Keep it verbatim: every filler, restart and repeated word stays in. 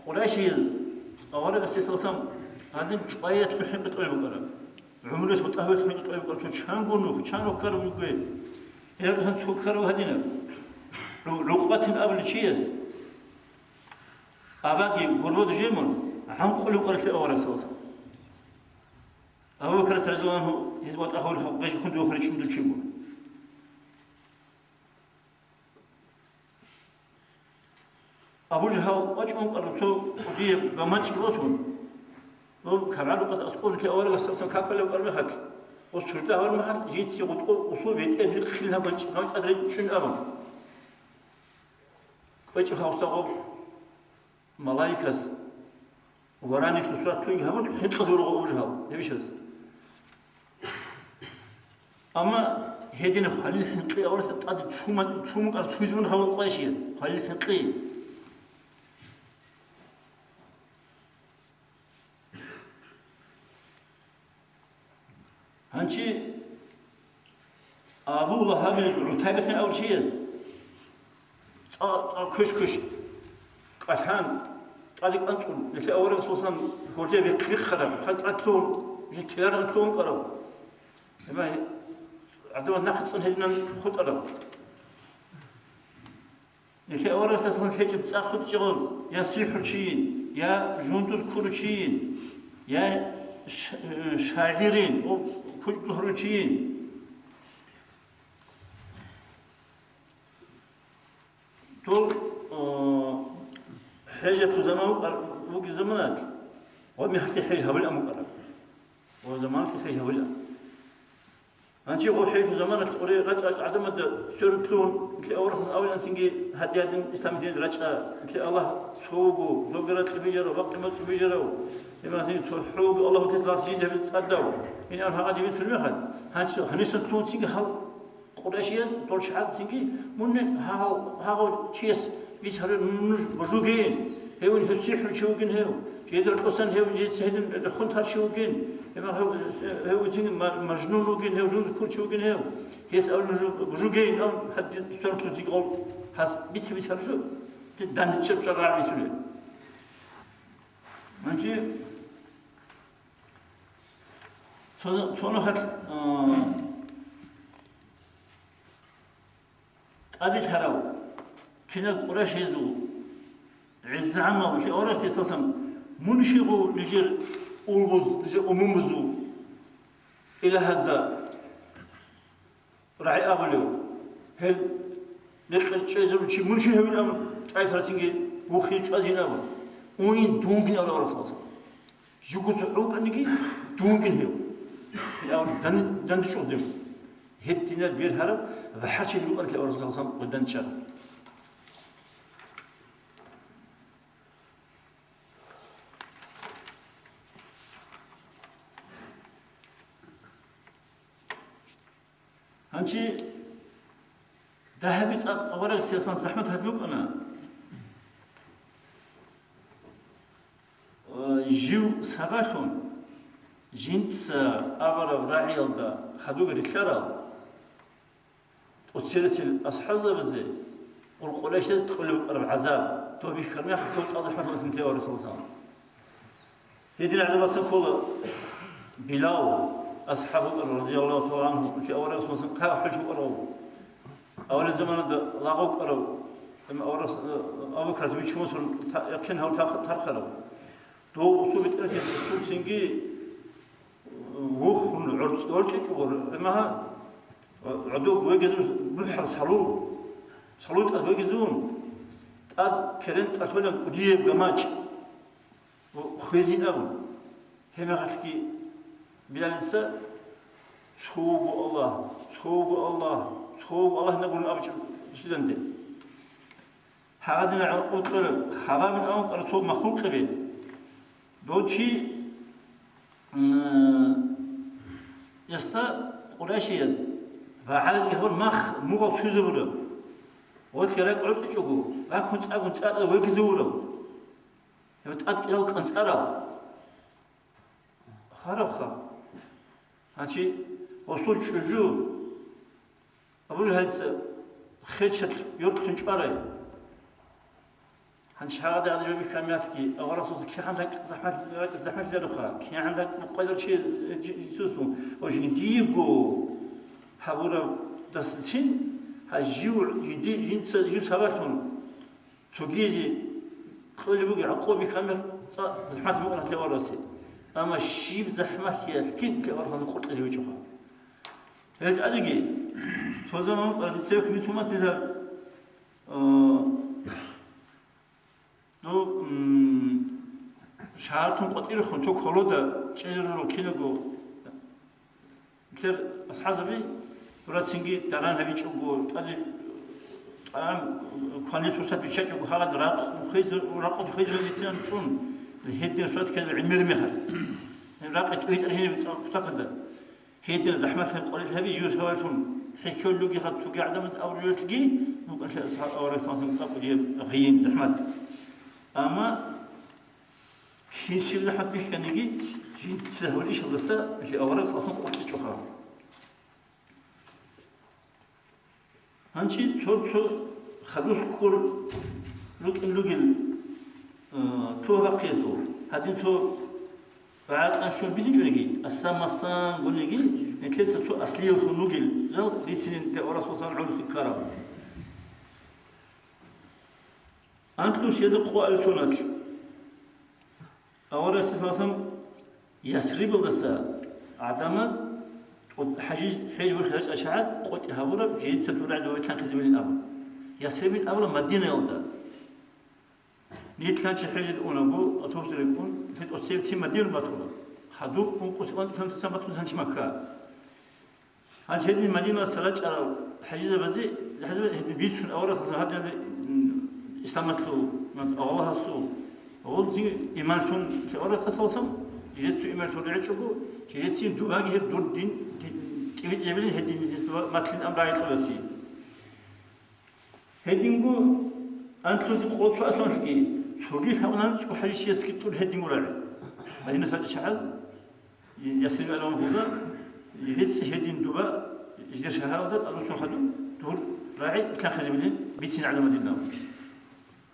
Къурайшияз аварагасде саллаллагьу гӀалайгьи ва саллам гьадин чӀваялъул хӀинкъи тӀолеб букӀараб. ГӀумруялъул тӀагьуялъул хӀинкъи тӀолеб букӀараб. Цо чанго нух, чан нух ккараб бугеб? Гьеб цо ккараб гьадинаб. ГӀу-, гӀукъбатин абулев чияс абаги гурбаги жемун, гӀанкъулев вукӀаралъе авараг саллаллагьу гӀалайгьи ва саллам. Абу Бакр радияллагьу гӀангьу гьез ватӀа гьавурхъа гъежихъун дугьухъун чӀумдул чи буго. Абу Жагьал вачӀун кӀвар цо кӀудияб гамачӀ росун, ва кагӀарукъад аскӀовлъи аварагас цасан какалев кӀвар мехалъ, ва сужда гьавар мехалъ, жинци гъутӀу усул бетӀер рихъ хилан гамачӀ-, гамачӀад речӀчӀун абун. КӀвечӀо гьавсагъо малаикас варанилъул суратлъунги гьабун, хӀинкъизе вуго Абу Жагьал, гьеб ишалъ. Амма гьедин хвалил хӀинкъи аварагасда тӀаде цума-, цумукӀар цуйзабун гьавун къвайшияз, хвалил хӀинкъи. Гьанчи Абу Лагьабил ГӀутайбатин абулев чияс цӀа-, цӀа квеш-квеш кӀалъан, тӀаде кӀанцӀун, нилъер аварагас васан гурде бихъ-бихъараб, хъатӀ лъун, жи тиларан лъун кӀарав. Гьеб гӀадамаз нахъе цӀун гьединан хутӀарав. Нилъер аварагасдасан лъечӀеб цӀа хутӀичӀого, я сихӀурчийин, я жундуз ккуручийин, я ш-, шагӀирин, о, кучӀдухӀуручийин. Дол, о, хӀежатул заман вукӀар-, вугеб заманалъ, ва мехалъе хӀеж гьабулеб амукӀараб. Ва заманалъе хӀеж гьабулеб. Гьанже гъо хӀежу заманалъ къуре рачӀарал гӀадамазда сверун лъугьун, нилъер аварагас абулаан цинги гьадин-гьадин ислам дин рачӀа, нилъер Аллагь цо вуго, зобги ракьи бижарав, бакъи моцӀи бижарав, гьебмехалъ цо хӀу вуго Аллагьутес лагъ жинда гьеб тӀадав, гьениван гьагъа дибин цурмехалъ, гьанже гьанисалъ лъугьун цинги гьал Къурайшияз, дол шагьарцинги, мун гьагъав, гьагъав чияс бицарав нуж божугейин, гьев гьев сихӀручи вугин гьев, жидер тӀосан гьев жица гьедин рехун тарчи вугин, гьев, гьев цинги ма-, мажнун вугин, гьев жундуз ккурчи вугин гьев. Гьес абун нуж божугейин, ам гьадин сортлъуци гъол гьас бица-бицарав жо, дандчӀеб чӀарагӀ бицунел. Гьанже цо-, цо нухалъ, а, ТӀаде лъарав кинал къурайшазул гӀезегӀанал лъиаварасде салсам, мун щигъу нижер улбуз, нижер умумузул илагьазда рагӀи абулев? Гьел рекъел чӀезарун чи мун щи гьевилан тӀайсарцинги вухин чӀвазин абун. Уин дунгин абулев Расулас. Жугуца хӀукъаниги дунгин гьев. Гьев дани-, дандчӀвадев. Гьединаб бергьараб бахӀарчи рукӀанлъи аварагасдасан гъудан чӀар. Гьанчи дагьаби цӀакъ аварагасдасан захӀмат гьаб букӀана. Жив сабаблъун жинца абараб рагӀиялда хадуб рилълъарал, тӀоцересел асхӀабзабазе къуркъулашлъизе кьолеб букӀараб гӀазаб, доб бихьараб мехалъ дов цӀакъ захӀмат букӀана нилъер аварагасдасан. Гьедин гӀазабасан ккола Билал, асхӀаб вукӀарав, радияллагьу тагӀала гӀангьу, нилъер аварагасдасан хъа хӀуч вукӀарав. Аварагасул заманада лагъ вукӀарав, ам, аварагас, э, Абу Бакарас виччун вуссун, та-, яхъин гьав тарх-, тархарав. Дов усул бетӀерсез усул цинги, э, вухун гӀорцӀи-, гӀорцӀичӀого, амма гьа, э, гӀодов вегизун бухӀараб салу-, салутӀад вегизун, тӀад керен тӀатулан кӀудияб гамачӀ. Хвезин абун, гьеб мехалъги Билалица: «Цо вуго Аллагь, цо вуго Аллагь, цо вуго Аллагь», — нагурун абичӀо бусиданде. Гьагъадин гӀакъуба кьолеб, хабабин абун кӀвар цо махлукъ гьебе. Дов чи, м, ясда къурайшияз ва гӀализги гьабун мах мугъал цуйзабураб. Валъи ракӀ гӀорцӀичӀого, ракун цӀакъун цӀакъ вегизавурав. Гьев тӀад кӀиял кӀанцӀарал. Харабха. Гьанчи гъосул чӀужу Абу Жагьалица хечалъ йортлъун чӀварай. Гьанже гьагъадинаб жо бихьанлъи, аварагасул кигӀан ракӀ захӀмат-, ракӀ захӀматилароха, кигӀан ракӀ къваригӀарав чи, чи, Иисусул, ва жиндиего гьабурабдасацин, гьа жив, жинди-, жинца жив сабаблъун цогизе кьолеб бугеб гӀакъуба бихьанлъи цӀакъ захӀмат букӀана гьалъ аварагасе. Амма щиб захӀматиялъ кин гьалъ аварагасул къотӀизе вичӀоха. ГьечӀадаги, цо заман вукӀараб, дица цевехъ бицун батила, а, Ну, м, шагьартун къватӀирехун цо колода чӀезарурал кинаго, нилъер асхӀазаби, дурацинги даран гьабичӀого, тӀаде тӀам кванилъ сурсат биччачӀого, гьагъад ракъ хвезе-, ракъуз хвезабицинан чӀун, гьедин сурсат ккезаб гӀемер мехалъ. Ракъи тӀугьитӀар гьениб цӀакъ кутакалда. Гьедин захӀмат гьеб къварилъаби жив сабаблъун хӀехьоллъуги хъат цоги гӀадамаз абуржуялъги букӀанлъи асхӀаб авараг саллаллаху гӀалайгьи вацаллам цӀакъ бугеб гъийин захӀмат. Амма щин щиб захӀмат бихьаниги, жинца гьавурищалдаса гьелъи авараг саллаллаху гӀалайгьи вацаллам къотӀичӀоха. Гьанчи цо-цо хадус ккун рукӀин ругел, э, тугьрахъиязул. Гьадин цо рагӀатӀан щун бизинчӀониги, тӀасан-масан гуниги, нилъеца цо аслияллъун ругел жал рицинин те Расул саллаллаху гӀалайгьи вассаллам гӀумрухъе ккараб. Анкьусиялда къоалил соналъ. Аварагас саллаллаху гӀалайгьи вассаллам Ясрибалдаса гӀадамаз тӀо-, хӀажи-, хӀеж борхи рачӀарал чагӀаз къотӀи гьабураб, жидеца дур рагӀи дове лъанхъизабилин абун. Ясрибин абула Мадинаялда. Нилъ лъанчи хӀежил унаго, автобусда рекӀун, нилъ тӀоцебцин Мадинал батула. Хадуб ункъоси кӀанцӀи километрсан батун лъанчи Макка. Гьанже гьедин Мадиналъа рачӀарал хӀажизабазе, хӀажизабазе гьедин бицун аварагас гьадинаб, м, исламалъул, м, Аллагьасул, гьолцин иманлъун аварагас саллаллаху гӀалайгьи вассаллам, жидецу иманлъун регӀичӀого, жидецин дугьаги гьеб дур дин, дин, тӀибитӀизабилин гьедин жидец дугьа матлъин амрагӀи кьоласи. Гьединго анкьузе къо цо асуналъги, цоги лъабунан цӀухӀалищиясги тӀур гьединго рагӀи. Мадинас рачӀа чагӀаз, Ясриб абулеб гьуда, рецц гьедин дуба, жидер шагьаралда тӀадвуссун хадуб, дур рагӀи лъанхъизабилин бицин гӀадамал динав.